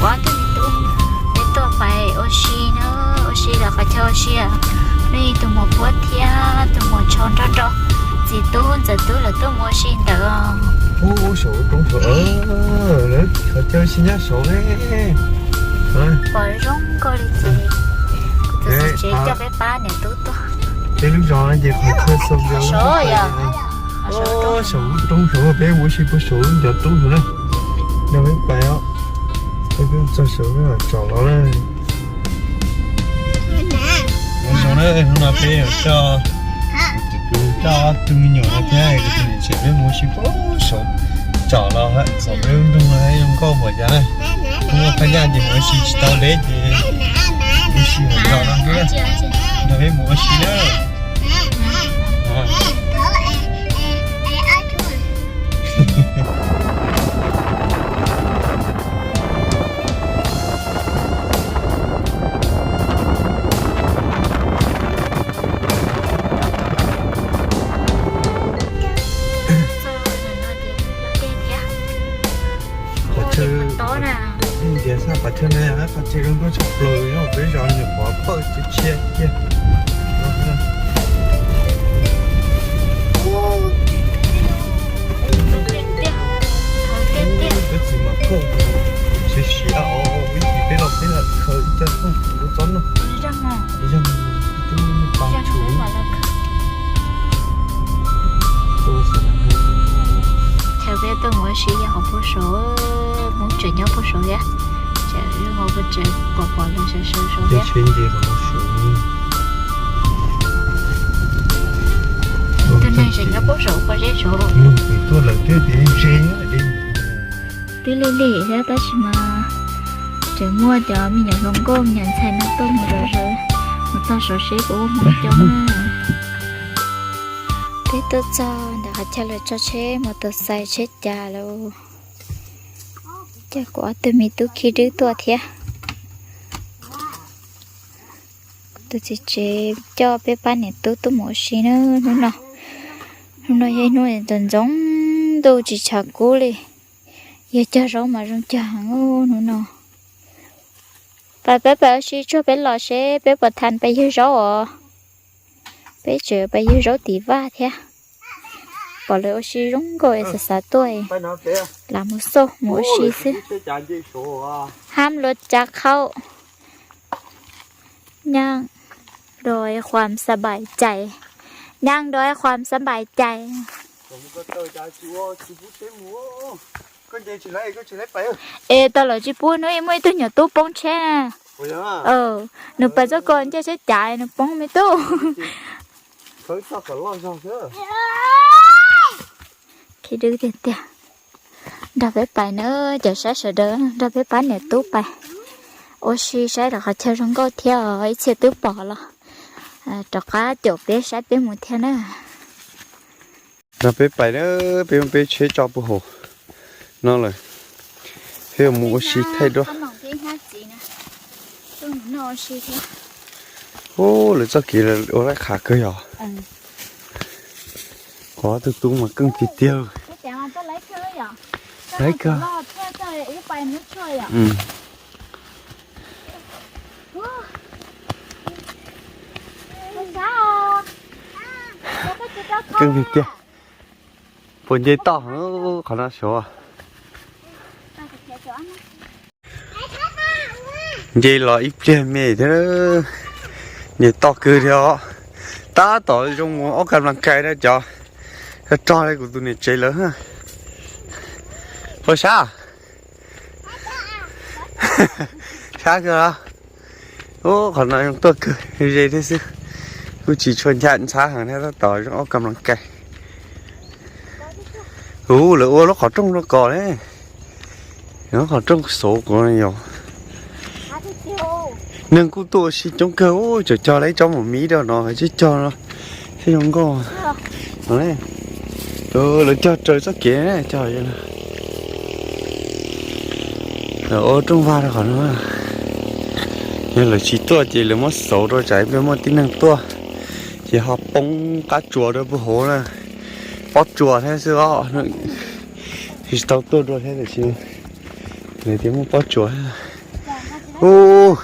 Ob tug me tub, peb tuaj pais ua si na, ua si los qhov chaw ua si, nej tus muam Puab thiab tus muam Tsho nrog rau txiv tub ntxawm tub lawv tuaj mus ua si ntawd. Ub, saum roob saud, qhov chaw ua si nyob saud ne. Pom zoo nkauj li ces kuv tus txiv tsev coj peb pab niam tub tuaj. Peb lub zos no ces qhov chaw xaus yog saud, saum roob saud peb mus ua si puag saum lub ncov roob saud na. Nrog peb pais os, peb txog saud peb mam tsom los na. Hnub no peb coj, coj ob tug me nyuam no thiab kuv tus niam tsev peb mus ua si puag saud, tsom los xaus peb lub nroog no zoo nkauj npaum cas na. Hnub no phaj yaj ces mus ua si tsis tau deb ces ua si hauv zos no xwb. Nrog peb mus ua si na. Qhov chaw, tias sab qhov chaw no qhov chaw zoo nkauj tshaj plaws nyob peb zos nyuam qhuav pawj tsis tshiab tiag. Peb txiv mas koj siav siav os, ib chim peb los peb lam khaws ib co txob noj. Ib zaug twb pab tshum. Chaw peb tuaj mus ua si yog hauv puag saud, Hmoob tseem nyob puag saud thiab. Tseem zoo nkaus puas tseem pom pom lawv sawv sawv saud thiab. Tus neeg tseem nyob puag saud pob zeb saud. Twb lig lig thiab tab sis mas tseem muaj cov me nyuam hluas nkauj me nyuam ntxhais no tuaj mus zov zaws, mus txog saud seb puas muaj Hmoob coob. Peb tuaj txog ntawm qhov chaw lawv tso tsheb mus tus xais tsheb cas lawm. Ces kuv ob tug me tub khib dwb tuaj thiab. Tus txiv tsev coj peb pab niam tub tuaj mus ua si na hnub no. Hnub no yog ib hnub ntxoov ntxoov ntuj tsis tshav kub li. Yog cog zaub mas zoo cog heev hnub no. Pab peb pais ua si tsuag peb los seb peb puas tham pais ywg zaub os. Peb tseem pais ywg zaub tim vaj thiab. Pom lawv ua si zoo nkauj es xav xav tuaj es lam mus xauj mus ua si xwb. Hab luag cav qhau. Nyaaj dua khuam xab npaim cais. Nyaaj dua khuam xab npaim cais. Es tau lawm tsis pub hnub ib muaj ib tug nyuam tub poob tsheb. Nws pais txoj ko ncej tsheb cav nws poob me tub. Khib dwb tiag tiag. Nrog peb pais na, cov saib sawv daws nrog peb pab niam tub pais ua si saib rau qhov chaw zoo nkauj thiab os, ib txhia twb pom los rov qab caum peb saib peb mus thiab na. Nrog peb pais na, peb muab peb tsheb tso puag hauv no lawm, peb yuav mus ua si thaij duab. Ub, lawv txoj kev ua laib qhav kawg yog. Qhov tus tub mas keej tiag tiag. Laib kawg. Keej tiag tiag. Puas nce toj qhov no suav. Nce los ib pliag me thiab, nce toj kawg thiab os. Tab tom zoo mus ob kas las kais na cov, rog rog li kuv tus niam tsev lawv. Puas sab? Sab kawg los? Ub, qhov no zoo tuaj kawg ze thiab xwb. Kuj tsis tshua nchav ntxhab heev thiab, tab tom zoo ob kas las kais. Ub, lawv ua lub qhov rooj rau kom ne. Lub qhov rooj xauv kuv yog. Neeg kuj tuaj ua si coob kawg, ub, cov cog lawv ib tsob maum miv rau no, cov cog no thiab zoo nkauj. Lawv cog raws txoj kev cog. Lawv ua rooj vag rau qhov no. Yog lawv tsis tuaj ces lawv muab xauv rau tsam ib pliag muaj tib neeg tuaj ces ho poob qab tsuas rau puag hauv na. Pob tsuas thiab xwb os. Tsis tau tuaj dua thiab tiam sis lawv tias muaj pob tsuas thiab. Ub,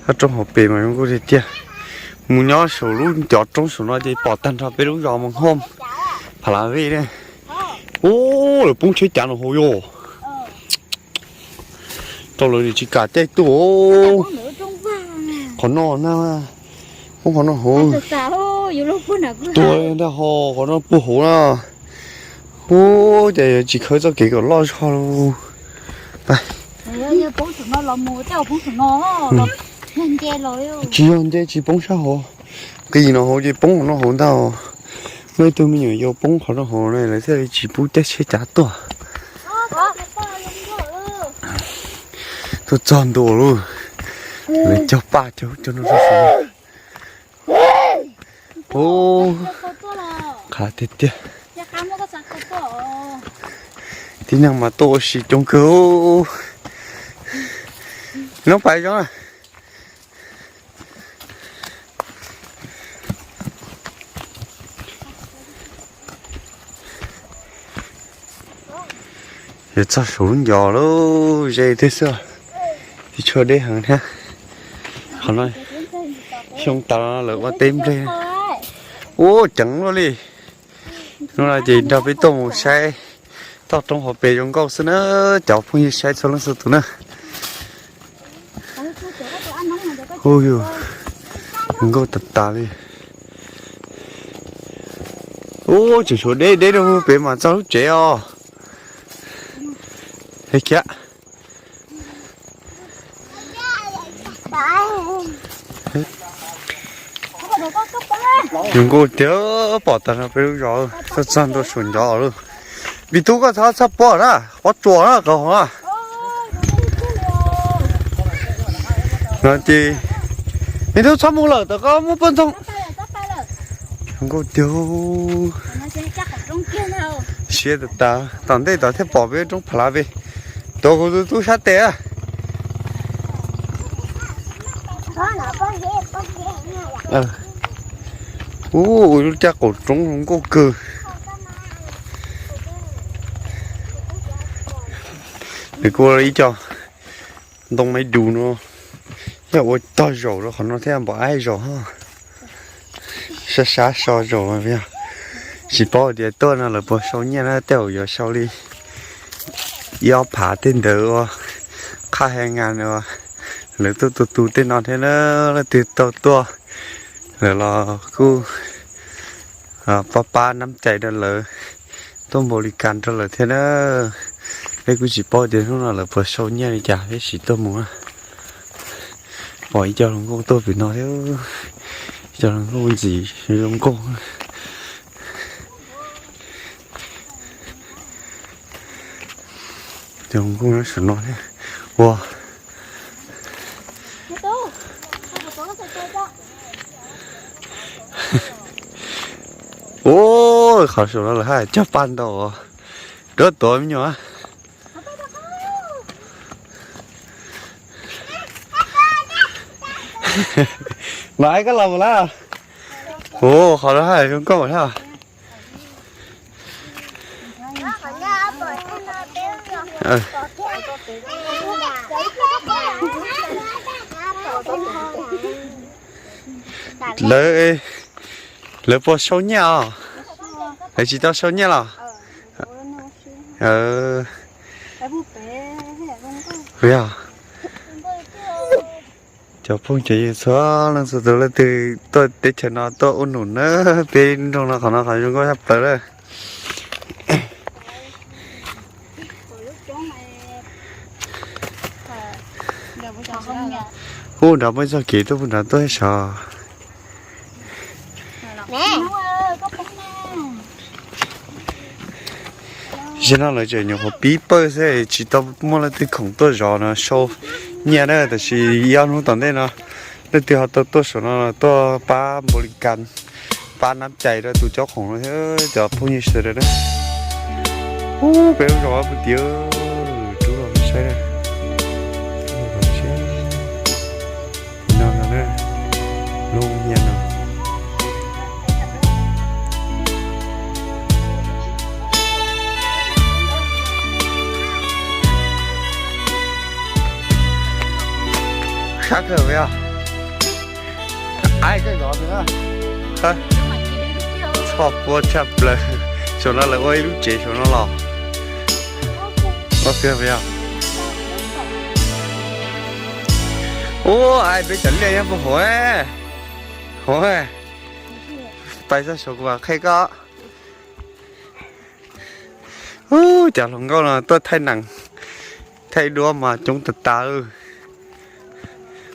roob hauv pes mas zoo nkauj tiag tiag. Mus nyob saum lub cov roob saum no ces pom tag nrho peb lub zos Moos Hom, Pha La Vej ne. Ub, lawv poob tsheb cav no hauv yos. Rau lawv tsis kam caij tuaj. Qhov no na, poob qhov no hauv. Tua ntag ho, qhov no puag hauv na. Ub, ces yuav tsis khawb txoj kev kom loj zog lauj. Tsis yog nce tsis poob sab hauv, qis no hauv ces poob qhov no hauv ntag. Muaj ib tug me nyuam yaus poob qhov no hauv na, lawv thiaj li tsis pub caij tsheb cav tuaj. Tuaj txog ntua lauj, lawv cog paj cog cog no rau saum no. Ub, qab tiag tiag. Tib neeg mas tuaj ua si coob kawg. Noob pais zoo na. Yuav txog saum lub ncov lawm, ze thiab xwb. Tsis tshua deb heev thiab. Qhov no xyoo tas lawv ua teb nplej. Ub, ceev luaj li. Hnub no ces nrog peb tuaj mus saib toj roob hauv pes zoo nkauj xwb na, cov phooj ywg saib txhua leej txhua tus na. Ub, zoo nkauj tas tas li. Ub, tseem tshuav deb deb rau pem mas txog lub tsev os. Khiav. Zoo nkauj tiag, pom tag nrho peb lub zos, txog txog ntua saum ncov lawm. Vim tub koj txhob txhob pob na, pob tsuas na qhov hauv na. No ces, me tub txhob mus lawm, tom koj muab poj ntxoog. Zoo nkauj tiag. Siab tas tas, tom ntej tod thiaj pom peb roob Pha La Vej. Tuav kuv tus tub sab tes. Ub, ua lub caj qaum roob zoo nkauj kawg. Nws kuj ua ib co ntoo me dus no, yog ua tog zaum rau qhov no thiab npam aib zaum ho. Sab sab so zaum, tsis paub tias tuaj no lawv puas sau nyiaj na, tej zaum yuav sau li ib ob phav tej ntawd ua qhaj he nga uas lawv tuaj tu tu tej no thiab na. Leej twg tau tuaj lawm los kuj pab pab nab cai rau lawv, tuaj npaum li cas rau lawv thiab na. Peb kuj tsis paub tias hnub no lawv puas sau nyiaj li cas, peb sim tuaj mus na. Pom ib co hluas nkauj tuaj pem no thiab, ib co hluas nkauj ntxim zoo nkauj. Cov hluas nkauj nyob saum no thiab. Ua, ua, qhov saum no lawv haj cog paj ntau, rov tuav me nyuam. Mas koj los mus lawm. Ua, qhov no haj zoo nkauj thiab. Lawv, lawv puas sau nyiaj os? Lawv tsis tau sau nyiaj los? Yog cov phooj cov ywg txhua leej txhua tus, leej twg tuaj teb chaws no tuaj ua num na, peb nroog no qhov no qhov zoo nkauj tshaj plaws lawm. Ub, nrad muaj ib txoj kev tuaj puag nrad tuaj saud. Zaum no lawv tseem nyuam qhuav pib pawj xwb, tsis tau muaj leej twg khoom tuaj zov no sau nyiaj na, tab sis ib ob hnub tom ntej no leej twg ho tau tuaj saum no tuaj pab npaum li cas, pab nab cai rau tus cob khoom no thiab cov phooj ywg sawv daws na. Ub, peb lub zos puag tim, rub los saib na. No no na, lub nyiaj no. Ab kawg yog. Txhoj puab tshaj plaws. Saum no lawv ua ib lub tsev saum no los. Ua kawg yog. Ub, peb cov liaj nyob puag hauv. Hauv. Pais txog saum kuv mam qhia koj. Ub, cov hluas nkauj no tuaj thaij nees thaij duab mas coob tas tas.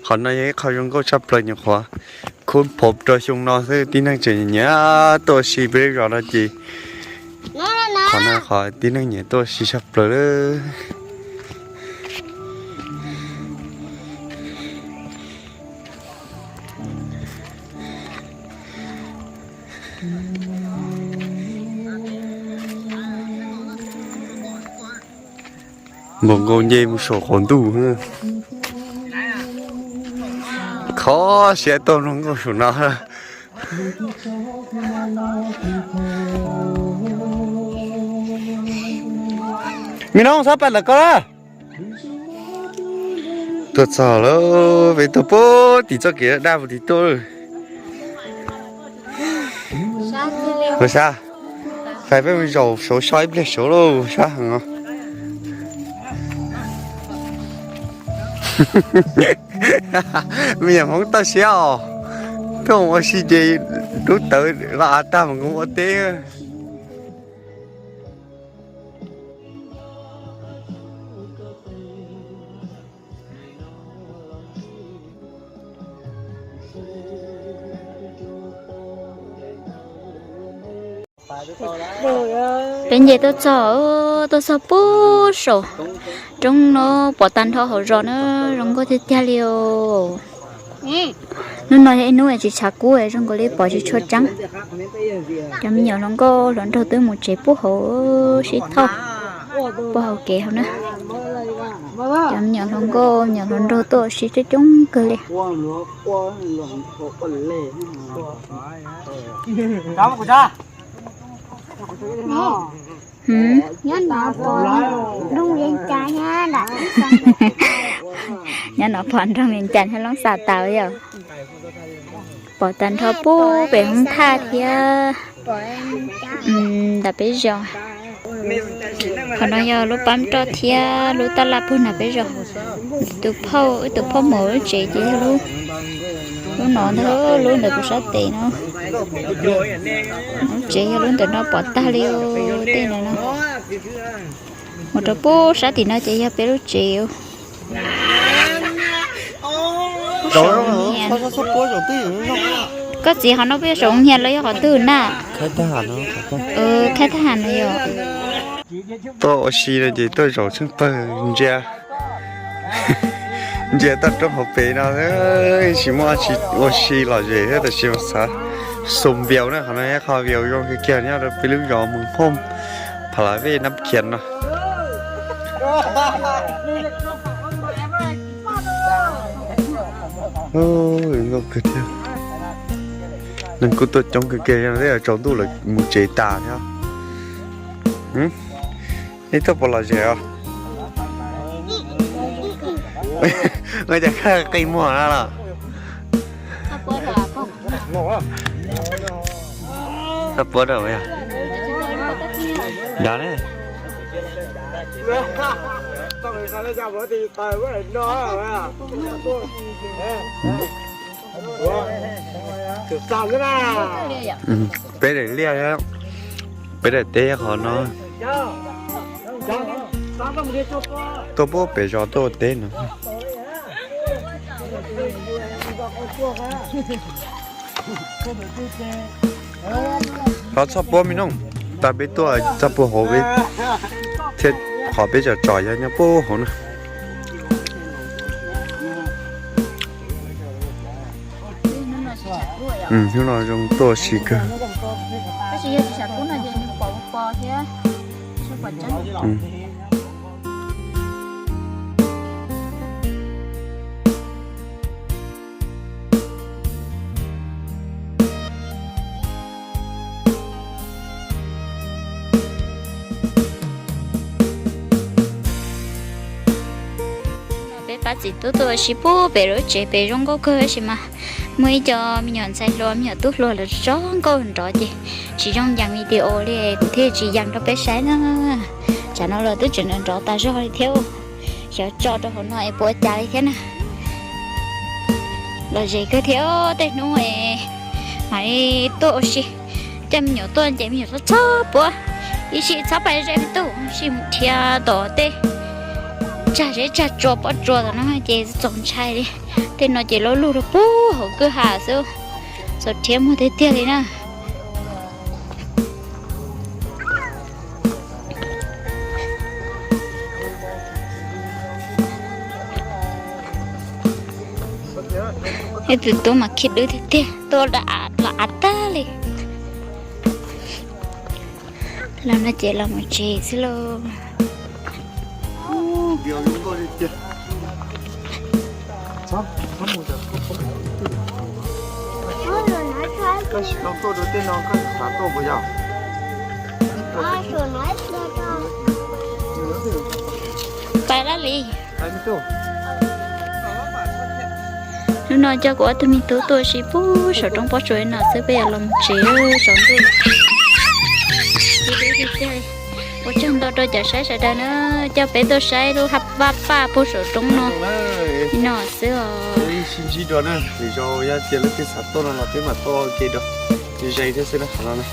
Qhov no yog ib qho zoo nkauj tshaj plaws nyuam qhuav khub phom rau xyoo no xwb tib neeg tseem nyiam tuaj ua si peb lub zos no ces qhov no qhov tib neeg nyiam tuaj ua si tshaj plaws lawm. Npaum nkaus nce mus saum qaum ntuj. Kho siab tuaj mloog nkauj saum no. Me noo, xob pais ntawm ko. Tuaj txog lawm, peb tuaj puag tim txoj kev daj puag tim tuaj. Ua sab, fais peb mus zaum saud so ib pliag saud lauj, sab heev os. Me nyuam Hmoob toj siab os, tuaj ua si ces lub tawv los av tag mas nkaus ua teb. Peb nce tuaj txog, tuaj txog puag saum roob no, pom tag nrho hauv zos na, zoo nkauj tiag tiag li os. Hnub no yog ib hnub tsis tshav kub zoo nkaus li pom tsis tshua tseeb. Cov me nyuam hluas nkauj hluas nraug twb mus tsev puag hauv sib thauj puag hauv kev hauv na. Cov me nyuam hluas nkauj me nyuam hluas nraug tuaj ua si coob coob kawg li. Nyob no pom nroog Vees Cas thiab Loob Xas Taws yom. Pom tag nrho puag pem hoob thaj thiab ntawm peb zos. Qhov no yog lub pab roj thiab lub taj laj puag nram peb zos. Tus phauj, wb tus phauj maum lub tsev ces yog lub, lub no ntag, lub ntawm kuv sab tes no. Lub tsev yog lub ntawm no pom tag li tej no no. Mus rau puag sab tim no ces yog peb lub tsev. Koj txiv, qhov no puas yog saum hia los yog qhov twg na? Khaib thaj ham no yog. Tuaj ua si no ces tuaj zaum tsheej pawg ntsia, ntsia toj roob hauv pes no, tsis muaj ua si lom zem thiab tab sis mas xav xus npias na. Qhov no yog qhov vias zoo kiag kiag nyob rau peb lub zos Moos Hooj, Pha La Vej, Nab Khias no. Nkauj kawg thiab. Neeg kuj tuaj coob kawg kiag, tej zaum tsaus ntuj lawm mus tsev tas thiab. Nej tuaj puas lom zem os? Ua cas koj qi muag no los? Txhob puab rau yog. Yog ne. Peb daim liaj, peb daim teb qhov no. Tuaj puag pem zos tuaj ua teb no. Thov txhob puab me noog, tas peb tuaj txog puag hauv peb thiab, qhov peb tsom tsom yog nyob puag hauv na. Hnub no zoo tuaj si kawg. Peb pab txiv tub tuaj ua si pub pem lub tsev pem zoo nkauj kawg tab sis mas muaj ib co me nyuam ntxhais hluas me nyuam tub hluas lawv tso nkauj nrov ces tsis zoo yees video li, kuv thiaj tsis yees rau peb saib na. Tsam no los twb tseem nrov nrov tas zog li thiab. Xyov tso rau hauv no es puas ua cas li thiab na. Los ze kawg thiab, tej hnub es mam li tuaj ua si, coj me nyuam tuaj ces me nyuam txhob txhob puab, ib sij txhob pais ze me tub, ib sij mus dhia tom tej tsag zeb tsag tsua pob tsua tom no ces txaus ntshai li. Tej no ces loj lug rau puag hauv kwj ha xwb, txaus rhiab muag tiag tiag li na. Ib tug tub mas khib dub tiag tiag, tuaj los av tag li. Los no ces los mus tsev xwb lauj. Pais lawm li. Hnub no coj kuv ob tug me tub tuaj ua si pub saum roob pob tsuas no xwb, peb yuav los mus tsev saum ntuj. Ua tsaug ntau rau cov saib sawv daws na, coj peb tuaj saib lub hab vaj paj pub saum roob no, no xwb os. Sib ntsib dua na, lwm zaus yog tias leej twg xav tuaj no los peb mam tuaj ua ke dua, ze thiab xwb na qhov no na.